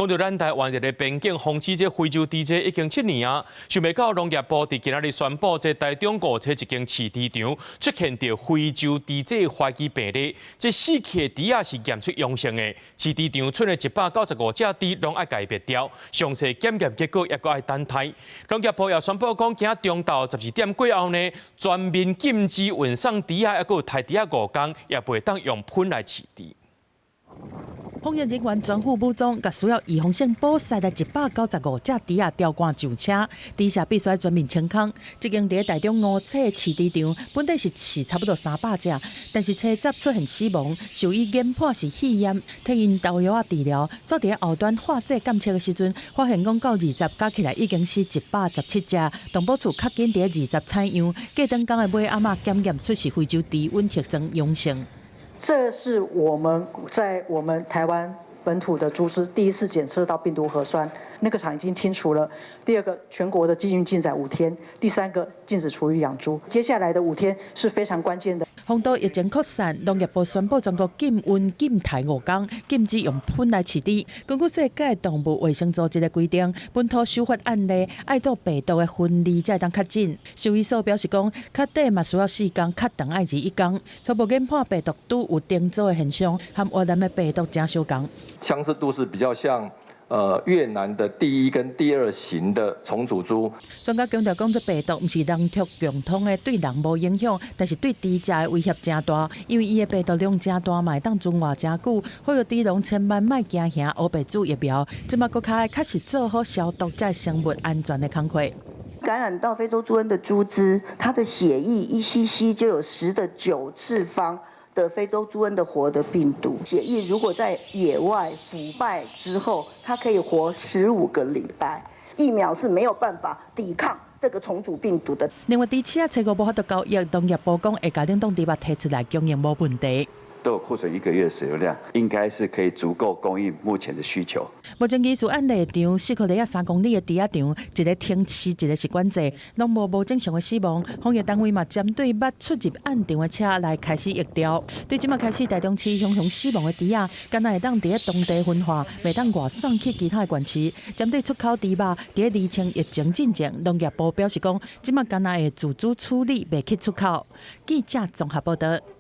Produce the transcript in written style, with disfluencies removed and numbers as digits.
講到咱台灣佇咧邊境防止這非洲豬瘟已經7年啊，想袂到農業部佇今仔日宣布，這台中五冊一間飼豬場出現著非洲豬瘟懷疑病例，這死去的豬仔是驗出陽性的，飼豬場賰的195隻豬攏愛共滅掉，詳細檢驗結果猶閣愛等待。農業部也宣布講，今中晝12點過後呢，全面禁止運送豬仔，猶閣有刣豬仔5工，也袂當用噴來飼豬。防疫人員全副武裝，共需要預防性捕殺的195隻豬仔吊掛上車，豬舍必須全面清空。這間佇台中五冊飼豬場，本底是飼差不多300隻，但是初十出現死亡，獸醫研判是肺炎，替𪜶投藥仔治療。煞佇後端化驗檢測的時陣，發現講到20加起來已經死117隻。動保處較緊佇二十採樣，過轉工的尾暗仔檢驗出是非洲豬瘟核酸陽性。這是我們在我們台灣本土的豬隻第一次檢測到病毒核酸，那個場已經清除了。第二個，全國的禁運禁載5天；第三個，禁止廚餘養豬。接下來的五天是非常關鍵的。防堵疫情擴散，農業部宣布全國禁運禁刣5工，禁止用噴來飼豬。根據世界動物衛生組織的規定，本土首發案例愛做病毒的分離才會當確診。獸醫所表示講，確診嘛需要4工，較長愛21工。初步研判病毒株有重組的現象，和越南的病毒誠相仝。相似度是比較像越南的第一跟第二型的重組株。專家強調講，這病毒毋是人畜共通的，對人無影響，但是對豬隻的威脅誠大，因為伊的病毒量誠大，嘛會當存活誠久。呼籲豬農千萬莫驚嚇，烏白注疫苗，這馬閣較愛確實做好消毒，才生物安全的工課。感染到非洲豬瘟的豬隻，它的血液1 cc 就有10的9次方的非洲豬瘟的活的病毒。血液如果在野外腐敗之後，它可以活15個禮拜。疫苗是沒有辦法抵抗這個重組病毒的。另外，豬市仔初五無法度交易，農業部講會共冷凍豬肉提出來供應無問題。都有庫存一個月的使用量，應該是可以足夠供應目前的需求。目前疑似案例場四箍犁仔3公里的豬仔場，一个停飼，一个是管制，攏無無正常的死亡。防疫單位嘛針對捌出入案場的車來開始疫調。對這馬開始，台中市雄雄死亡的豬仔，敢若會當佇咧當地分化，袂當外送去其他的縣市。針對出口豬肉，佇咧釐清疫情進前，農業部表示講，這馬敢若會自主處理，袂去出口。記者綜合報道。